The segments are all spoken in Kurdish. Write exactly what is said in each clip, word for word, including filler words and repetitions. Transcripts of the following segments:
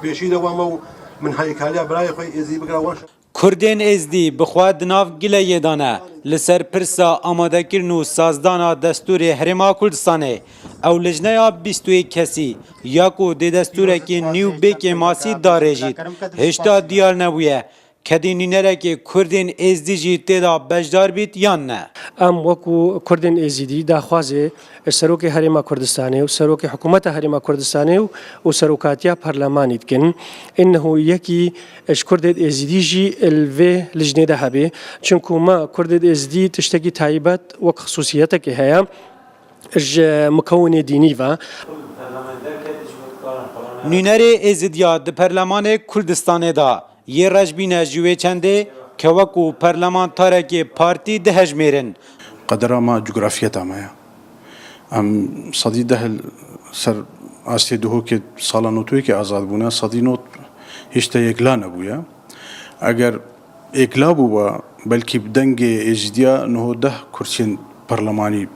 Pêşî de wama û min heyîkariya birayê xwe êzî bikira wan. Kurdên Êzdî bi xwe di nav gileyê de ne li ser pirsa amadekirin û sazdana destûrê Herêma Kurdistanê. Ew lijneya bîst û yek kesî ya ku dê destûrekî nî û bê kêmasî darêjît, hêşta diyar nebûye. Kedî nûnerekê Kurdên Êzdî jî tê de beşdar bît yan ne? Em wekû Kurdên Êzîdî daxwazê ji Serokê Herêma Kurdistanê û Serokê Hikûmeta Herêma Kurdistanê û û Serokatiya Perlemanî dikin. Înnehu yekî ji Kurdên Êzîdî jî li vê lijnê de hebe. Çimku me Kurdên Êzîdî tiştekî taybet wek xisûsiyetekê heye. Ji mukewinê dînî ve. Nûnerê Êzidiya di Perlemanê Kurdistanê de yê reş bîne ji wê çendê ke wekû perlemantarekê partî dihejmêrin. Qedera me cografiyeta me ye. Em sedî deh li ser astê Duhokê sala nod û yekê azad bûne, sedî nod hîç te yekla nebûye. Eger êkla bûba, belkî bi dengê Êzidiya niho deh kursiyên perlemanî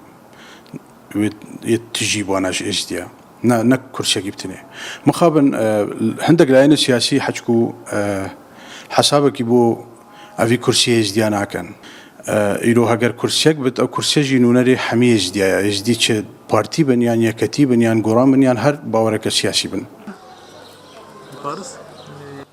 wê yê tijî bana ji Êzdiya. Ne, ne kursiyekî bi tinê. Mixabin, e, hindek layênê siyasî heçku, e, hesabekî bo evî kursiyê Êzdiya nakin. E, îro heger kursiyek bit, ew kursiye jî nûnerê hemî Êzdiya ye. Êzdî çi partî bin, yan yeketî bin, yan goran bin, yan her bawereke siyasî bin.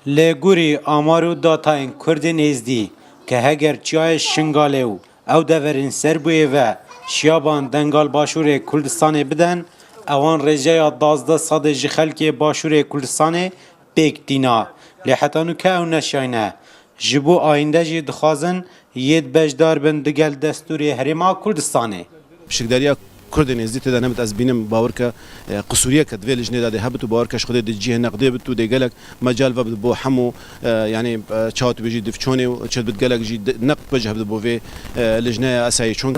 Li gorî amar û datayên Kurdên Êzdî ke heger çiyayê Şingalê û ew deverên ser bûyê ve şiyaban Dengal Başûrê Kurdistanê biden, ewan rêjeya duwazdeh sedê ji xelkê Başûrê Kurdistanê pêk tîna. Lê heta nûke ew neşiyayne. Ji bo ayînde jî dixwazin yêd beşdar bin digel destûrê Herêma Kurdistanê. Pişikdariya Kurdên Êzdî tê de nebit, ez bînim, bawer ke, e, qisûriyeke di vê lijnê de dê hebit û bawer ke ji Xwedê di cihê neqdê bit û dê gelek mecal vebit bo hemû, e, yanî, e, çawa tu bêjî divçonê û çi dibit gelek jî di-, neqd wecih bit bo vê, e, lijneya esayî. Çonk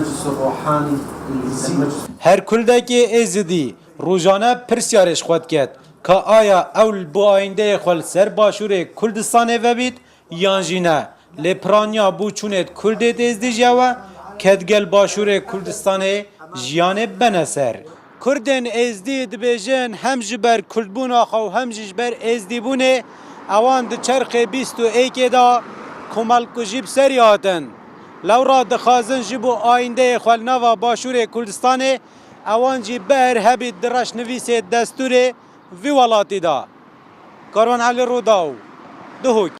Her Kurdekê Êzidî rojane pirsyarê ji xwe diket ka aya ew li bo ayîndeyê xwe li ser Başûrê Kurdistanê vebît yan jî ne. Lê piraniya bo çûnê di Kurdê Êzdî jî ew e ke digel Başûrê Kurdistanê jiyanê bene ser. Kurdên Êzdî dibêjin hem ji ber Kurdbûna xwe û hem jî ji ber Êzdîbûnê ewan di çerxê bîst û êkê de komelkujî bi serî hatin. Lewra dixwazin ji bo ayîndeyê xwe li nava Başûrê Kurdistanê ewan jî ber hebît di reşnivîsê destûrê vî welatî de. Karwan Elî Rûdaw, Duhok.